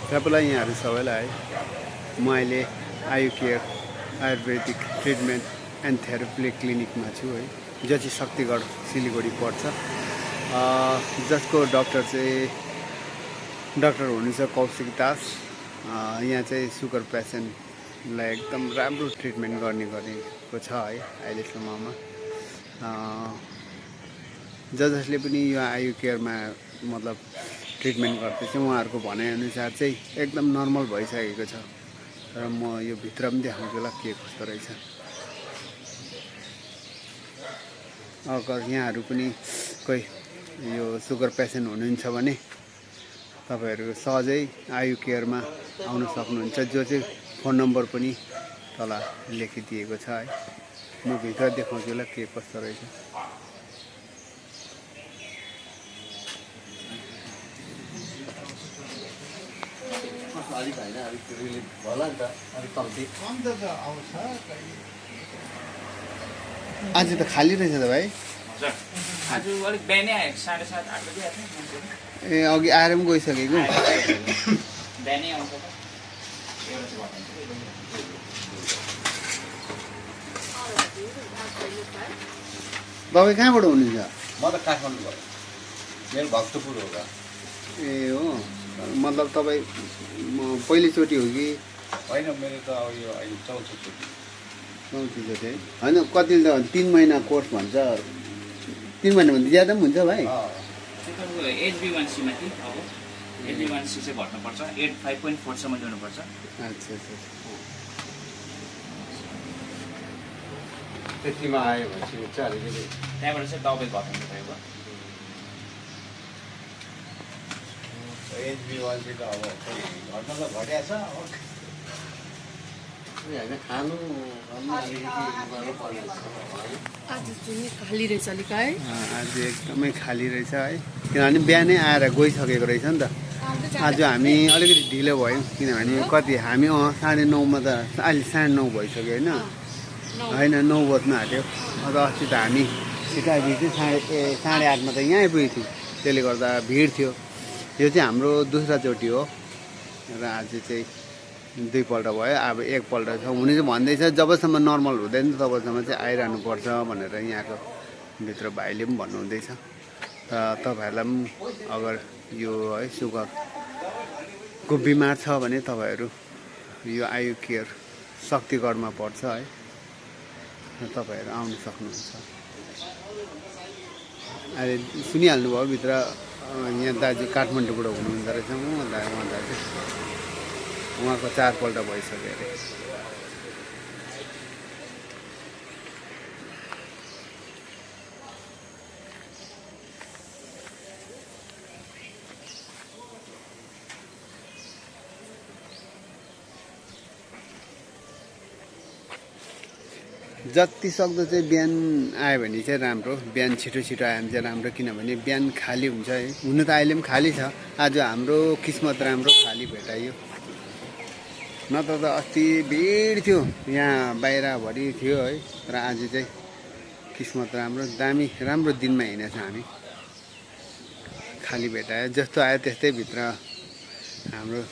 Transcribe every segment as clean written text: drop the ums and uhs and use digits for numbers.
सबैलाई यहाँहरू सबैलाई है म अहिले Ayu care Ayurvedic treatment and therapy क्लिनिकमा छु है, जो चाहिँ शक्तिगढ सिलगढी पर्छ। जसको डाक्टर चाहिँ डाक्टर हुनुहुन्छ कौशिक दास। यहाँ चाहिँ सुगर पेसेन्टलाई एकदम राम्रो ट्रिटमेन्ट गर्ने गरेको छ है अहिलेसम्ममा। जसले पनि यो आयु केयरमा मतलब ट्रिटमेन्ट गर्दैछ उहाँहरूको भनाइअनुसार चाहिँ एकदम नर्मल भइसकेको छ। र म यो भित्र पनि देखाउँछु ल के कस्तो रहेछ। अगर यहाँहरू पनि कोही यो सुगर पेसेन्ट हुनुहुन्छ भने तपाईहरु सहजै आयु केयरमा आउन सक्नुहुन्छ, जो चाहिँ फोन नम्बर पनि तल लेखिदिएको छ है। म भित्र देखाउँछु ल के कस्तो रहेछ। आज त खाली रहेछ त भाइ। आज अलिक बिहानै आएको 7:30 8 बजे आएको मान्छे। ए अघि आएर पनि गइसकेको। बिहानै आउँछ त। तपाईँ कहाँबाट हुनुहुन्छ? म त काठमाडौँबाट। मेरो भक्तपुर हो त। ए हो, मतलब तपाईँ पहिलोचोटि हो कि? होइन, मेरो त अब यो अहिले चौथो चोटि है। होइन कतिले त 3 महिना कोर्स भन्छ, 3 महिनाभन्दा ज्यादा पनि हुन्छ भाइ। HB1C माथि अब HB1C चाहिँ भर्नुपर्छ, 85.4 सम्म जानुपर्छ। अच्छा अच्छा। त्यतिमा आयो भनेपछि चाहिँ अलिकति त्यहाँबाट चाहिँ दबाई घटाउनु पऱ्यो। HB1C त अब घट्न त घट्या छ। अब होइन खानु आज चाहिँ खाली रहेछ अलिक है। आज एकदमै खाली रहेछ है, किनभने बिहानै आएर गइसकेको रहेछ नि त। आज हामी अलिकति ढिलो भयौँ, किनभने कति हामी 9:30 त अहिले 9:30 भइसक्यो होइन। होइन 9 बज्न आँट्यो। अन्त अस्ति त हामी छिटो आइपुग्यो, 8:30 त यहाँ आइपुगेको थियौँ। त्यसले गर्दा भिड थियो। यो चाहिँ हाम्रो दोस्रो चोटि हो र आज चाहिँ 2 पल्ट भयो। अब 1 पल्ट छ हुने चाहिँ भन्दैछ, जबसम्म नर्मल हुँदैन तबसम्म चाहिँ आइरहनु पर्छ भनेर यहाँको भित्र भाइले पनि भन्नुहुँदैछ। र तपाईँहरूलाई पनि अगर यो है सुगरको बिमार छ भने तपाईँहरू यो आयु केयर शक्तिगढमा पर्छ है, तपाईँहरू आउनु सक्नुहुन्छ। अहिले सुनिहाल्नु भयो भित्र यहाँ दाजु काठमाडौँबाट हुनुहुँदो रहेछ। उहाँ दाजु उहाँको 4 पल्ट भइसक्यो अरे। जति सक्दो चाहिँ बिहान आयो भने चाहिँ राम्रो, बिहान छिटो छिटो आयो भने चाहिँ राम्रो। किनभने बिहान खाली हुन्छ है, हुनु त अहिले पनि खाली छ। आज हाम्रो किस्मत राम्रो खाली भेटाइयो, नत्र त अस्ति भिड थियो यहाँ बाहिरभरि थियो है। र आज चाहिँ किस्मत राम्रो, दामी राम्रो दिनमा हिँडेछ हामी। खाली भेटायो, जस्तो आयो त्यस्तै भित्र हाम्रो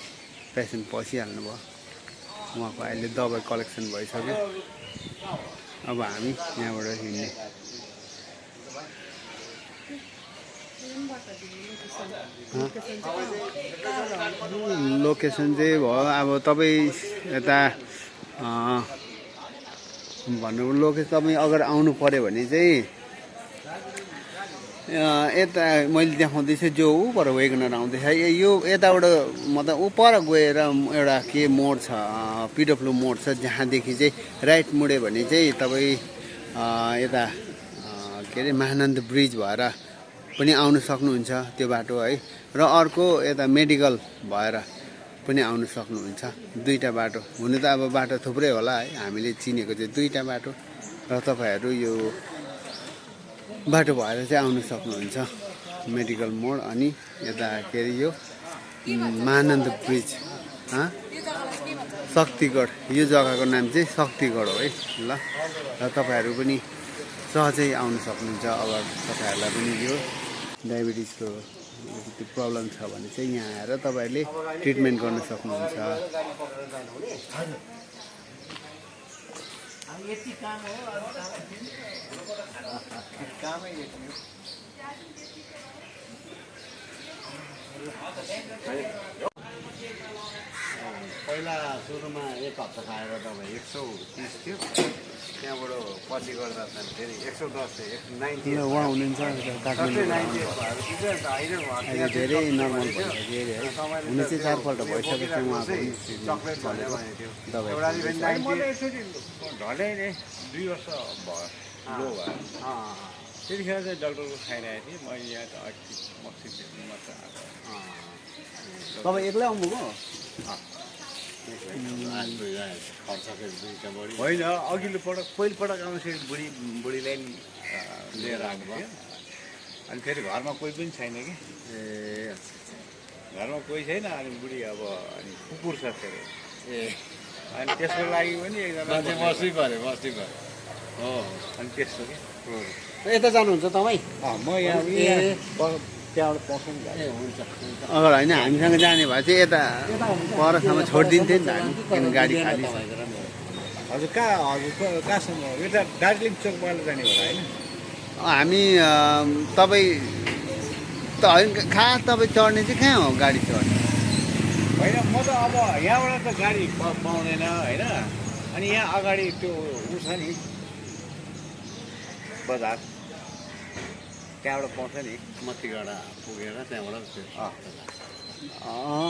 पेसेन्ट पसिहाल्नु भयो। उहाँको अहिले दबाई कलेक्सन भइसक्यो। अब हामी यहाँबाट हिँड्ने। लोकेसन चाहिँ भयो अब तपाईँ यता भन्नु लोकेसन तपाईँ अगर आउनु पऱ्यो भने चाहिँ यता मैले देखाउँदैछु जो ऊपर वेगनर आउँदैछ यो यताबाट मतलब ऊ पर गएर एउटा के मोड छ, पिडब्लु मोड छ, जहाँदेखि चाहिँ राइट मुड्यो भने चाहिँ तपाईँ यता के अरे महानन्द ब्रिज भएर पनि आउनु सक्नुहुन्छ त्यो बाटो है। र अर्को यता मेडिकल भएर पनि आउनु सक्नुहुन्छ। 2टा बाटो हुनु त अब बाटो थुप्रै होला है, हामीले चिनेको चाहिँ 2टा बाटो। र तपाईँहरू यो बाटो भएर चाहिँ आउनु सक्नुहुन्छ, मेडिकल मोड अनि यता के अरे यो महानन्द ब्रिज शक्तिगढ। यो जग्गाको नाम चाहिँ शक्तिगढ हो है ल। र तपाईँहरू पनि सहजै आउनु सक्नुहुन्छ अगर तपाईँहरूलाई पनि यो डायबिटिजको त्यो प्रब्लम छ भने चाहिँ यहाँ आएर तपाईँहरूले ट्रिटमेन्ट गर्न सक्नुहुन्छ। पहिला सुरुमा 1 हप्ता खाएर तपाईँ 130 थियो, त्यहाँबाट पछि गर्दा त फेरि 110 किन उहाँ हुनुहुन्छ काठमाडौँ अहिले धेरै नर्मल भइसक्यो अरे है। हुन चाहिँ 4 पल्ट भइसकेको छ उहाँको चक्लेट भन्यो भने थियो दबाई यसरी ढले नै 2 वर्ष भयो लो भयो। त्यतिखेर चाहिँ डक्टरको खाइरहेको थिएँ मैले यहाँ त मक्सिनमा त तपाईँ एक्लै आउनुभयो? होइन, अघिल्लो पटक पहिलोपटक आउँदाखेरि बुढीलाई नि लिएर आएको थियो। अनि फेरि घरमा कोही पनि छैन कि, घरमा कोही छैन। अनि बुढी अब अनि कुकुर छ फेरि, अनि त्यसको लागि पनि एकजना बस्नै पऱ्यो हो। अनि त्यस्तो कि यता जानुहुन्छ तपाईँ? म यहाँ त्यहाँबाट पकाउनु जाने। हुन्छ अगर होइन हामीसँग जाने भए चाहिँ यता परसम्म छोडिदिन्थ्यो नि त हामी, किन गाडी खाली छ। हजुर कहाँसम्म? यता दार्जिलिङ चोकबाट जाने होला होइन? हामी तपाईँ त होइन, खास तपाईँ चढ्ने चाहिँ कहाँ हो गाडी चढ्ने? होइन, म त अब यहाँबाट त गाडी पाउँदैन होइन। अनि यहाँ अगाडि त्यो उ छ नि बजार, त्यहाँबाट पाउँछ नि मत्तीगाडा पुगेर त्यहाँबाट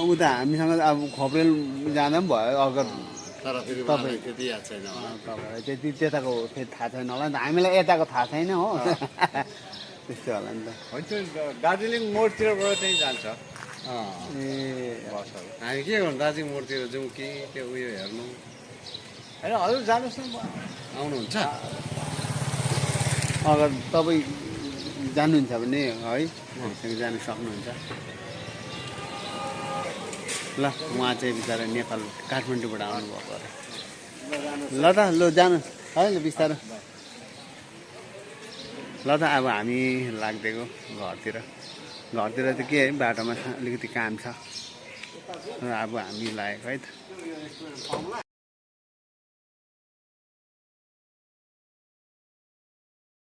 उता हामीसँग अब खप्रेल जाँदा पनि भयो। अगर तर फेरि तपाईँ त्यति याद छैन तपाईँलाई त्यति त्यताको फेरि थाहा छैन होला नि त, हामीलाई यताको थाहा छैन हो। त्यस्तै होला नि त। होइन, दार्जिलिङ मोडतिरबाट चाहिँ जान्छ ए बसहरू। हामी के गर्नु दार्जिलिङ मोडतिर जाउँ कि त्यो उयो हेर्नु? होइन हजुर जानुहोस् न, आउनुहुन्छ? अगर तपाईँ जानुहुन्छ भने है हामीसँग जानु सक्नुहुन्छ। ल उहाँ चाहिँ बिचरा नेपाल काठमाडौँबाट आउनुभएको अरे। ल त ल जानु है ल बिस्तारो। ल त अब हामी लाग्दिएको घरतिर चाहिँ के है बाटोमा अलिकति काम छ र अब हामी लागेको है त।